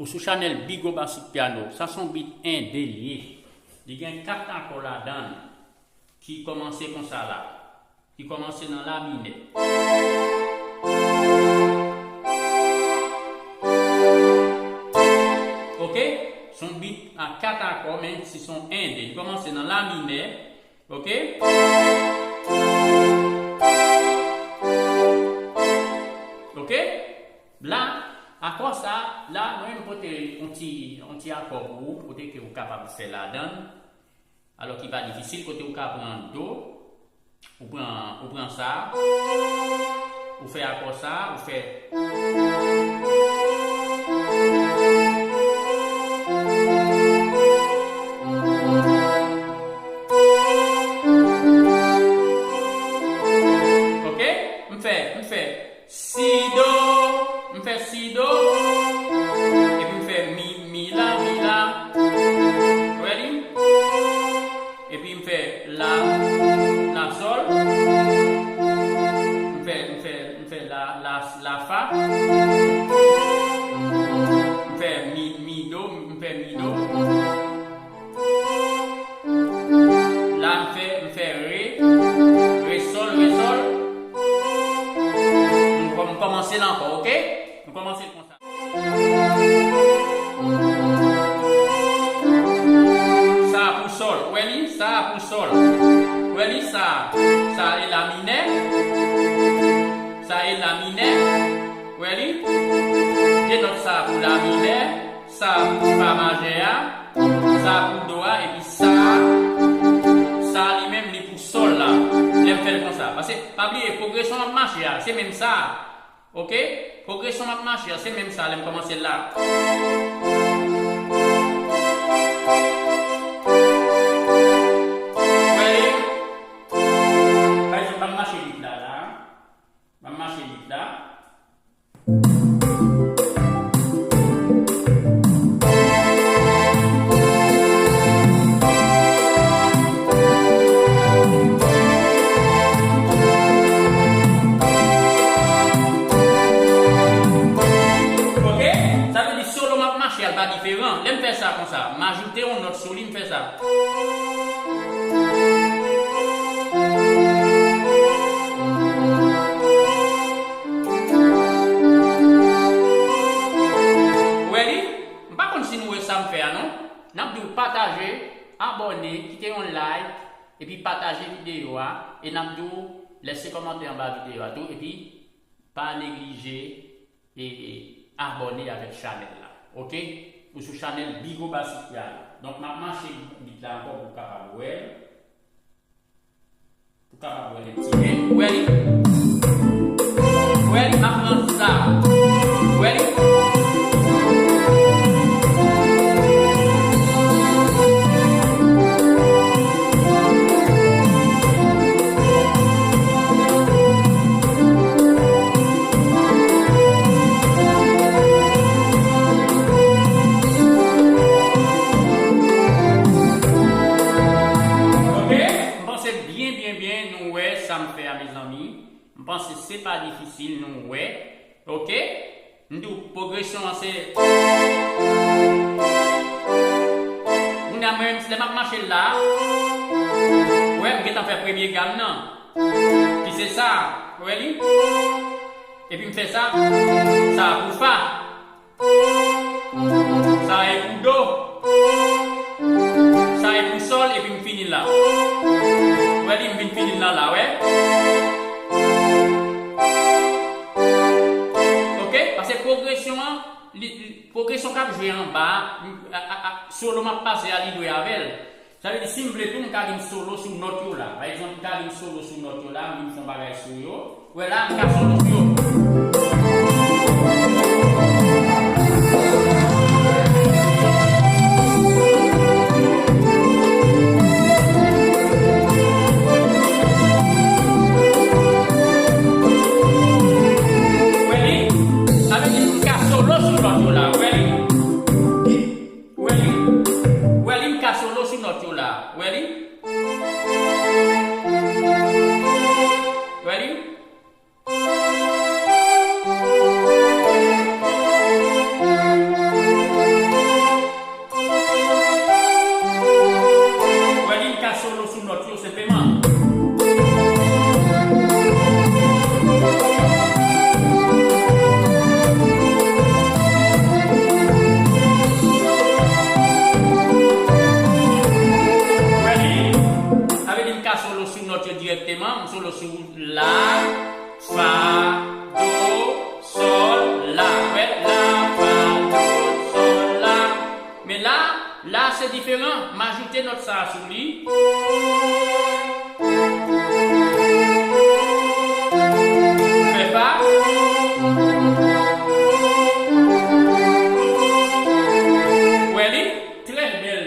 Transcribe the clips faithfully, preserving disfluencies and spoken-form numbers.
Ou sou chanèl Bigo Basic Piano. Sa se yon beat ende li ye. Li gen kat akò ladan l ki kòmanse konsa la. Ki kòmanse nan la minè. Oke? Se yon beat a kat akò, men si se yon ende. Li kòmanse nan la minè. Oke? Oke? La, akò sa, la, mwen menm pote yon ti, yon ti akò pou ou, kote ke ou kapab fè ladan l. Alò ki pa difisil, kote ou ka pran do, ou pran, ou pran sa, ou fè akò sa, ou fè. Oke? M fè, m fè si do, m fè si do, epi m fè mi, mi la, mi la. Ready? Epi m fè la, la sòl. M fè, m fè, m fè la, la, la fa. M fè mi, mi do, m fè mi do. La m fè, m fè re, re sòl, re sòl. M kò-, m kòmanse l ankò, oke? M kòmanse l konsa. Sa pou sòl, ou wè li? Sa pou sòl. Ou wè li? Sa, sa e la minè. Sa e la minè. Ou wè li? De nòt sa pou la minè. Sa pou fa majè a, sa pou do a, epi sa, sa li menm li pou sòl la. Lè m fè l konsa. Paske, pa bliye, pwogresyon m ap mache a, se menm sa. Oke? Pwogresyon m ap mache a, se menm sa, lè m kòmanse la. Wè, pa egzanp, m ap mache bit la, la. M ap mache bit la. Oke? Sa vle di solo m ap mache a pa diferan. Lè m fè sa konsa, m ajoute yon nòt sou li, m fè sa. Ou wè li? M pa konn si nou wè sa m fè a non. N ap di w pataje, abòne, kite yon like, epi pataje videyo a, e n ap di w lèse kòmantè anba videyo a tou, epi pa neglije e, e abòne avèk chanèl la. Oke? Ou sou chanèl Bigo Basic Piano. Donk, m ap mache bit la ankò pou w kapab wè l. Ou kapab wè l yon ti pen. Ou wè li? Ou wè li? M ap pran sa. Ou wè li? Oke, m panse byen, byen, byen, nou wè sa m fè a, mezanmi. M panse se pa difisil, nou wè. Oke? M di w, pwogresyon an se. Kounye a, mwen menm, lè m ap mache l la, ou wè, m gentan fè premye gam nan. Ki se sa, ou wè li? Epi m fè sa, sa pou fa. Sa e pou do. Sa e pou sòl, epi m fini l la. Ou wè li, m vin fini l la, la, wè. Oke? Paske pwogresyon an, li, li, pwogresyon k ap jwe anba a, a, a, a, solo m ap pase a, li dwe avè l. Sa vle di, si m vle tou, m ka vin solo sou nòt yo la. Pa egzanp, m ka vin solo sou nòt yo la, m vin fè yon bagay sou yo. Ou wè la, m ka solo sou yo. Ou wè li? Sa vle di, m ka solo sou nòt yo la. Ou wè li? Ou wè li? Ou wè li, m ka solo sou nòt yo la. Ou wè li? Ou wè li? nòt sa a sou li. Fè fa. Wè li? Trè bèl.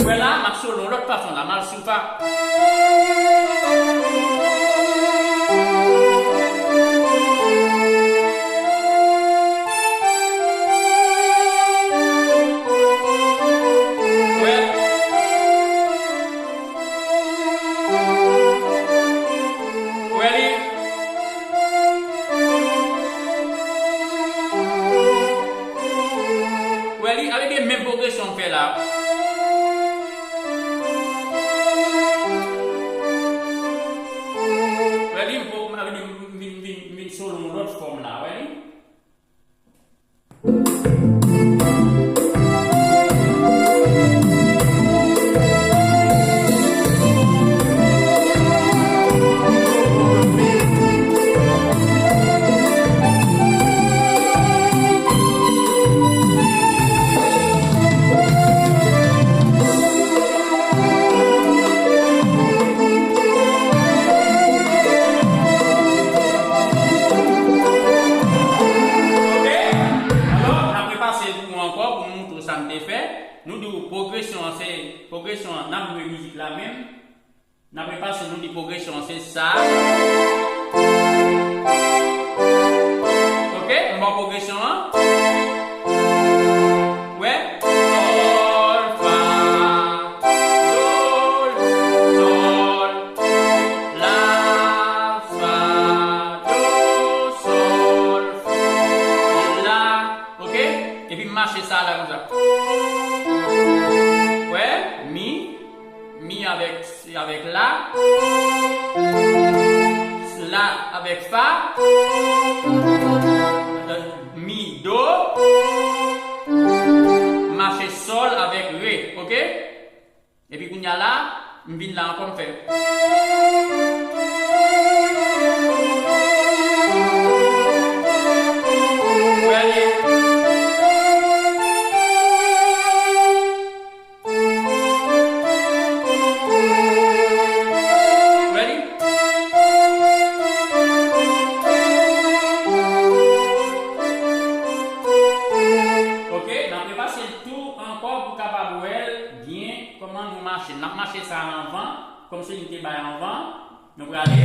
Wè la, m ap solo yon lòt fason la, m al sou fa. Wè. Wè li. Wè li, ale gen menm pwogresyon m fè la. Wè li, m po-, m vin, vin, vin, vin solo yon lòt fòm la, wè li. Ok? Alò, n ap repase pou ou ankò pou nou montre w sa n te fè. Nou di w pwogresyon an se, pwogresyon an, n ap jwe mizik la menm. N ap repase, nou di pwogresyon an se sa. Ok, m ba w pwogresyon an. Wè, sòl, fa, do, sòl, la, fa, do, sòl, la. Ok? Epi m mache sa la konsa. Wè, mi, mi avèk, avèk la, la avèk fa, mi, do, mache sòl avèk re, ok? Epi kounye a la, m vin la ankò, m fè. Wè li. Wè li. Ok, n ap repase l tou ankò pou w kapab wè l byen. Kòman nou mache? N ap mache sa anvan, kòmsi nou te bay anvan. Nou prale.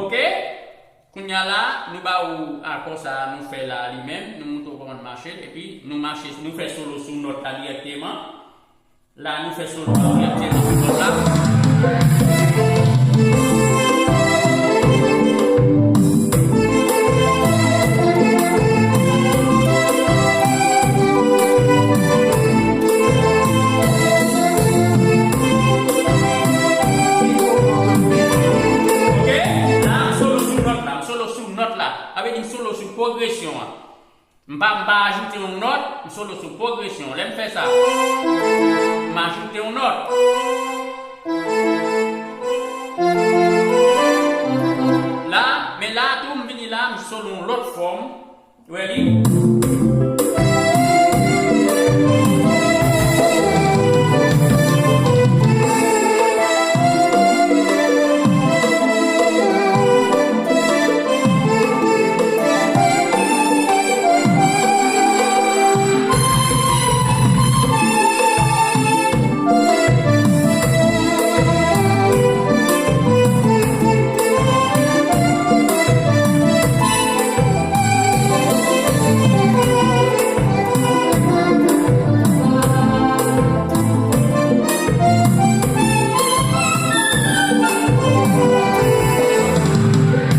Ok? Kounye a la, nou ba ou akò sa a nou fè la li menm, nou montre w kòman mache, epi nou mache, nou fè solo sou nòt la dirèkteman. La, nou fè solo a dirèkteman sou nòt la. Ok? La, m solo sou nòt la, m solo sou nòt la. Sa vle di m solo sou pwogresyon an. M pa, m pa ajoute yon nòt, m solo sou pwogresyon. Lè m fè sa, m ajoute yon nòt. La, men la tou, m vini la, m solo yon lòt fòm. Ready?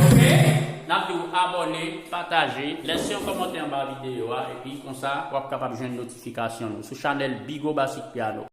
Ok? N ap di w abòne, pataje, lèse yon kòmantè anba videyo a, epi konsa w ap kapab jwenn notifikasyon nou sou chanèl Bigo Basic Piano.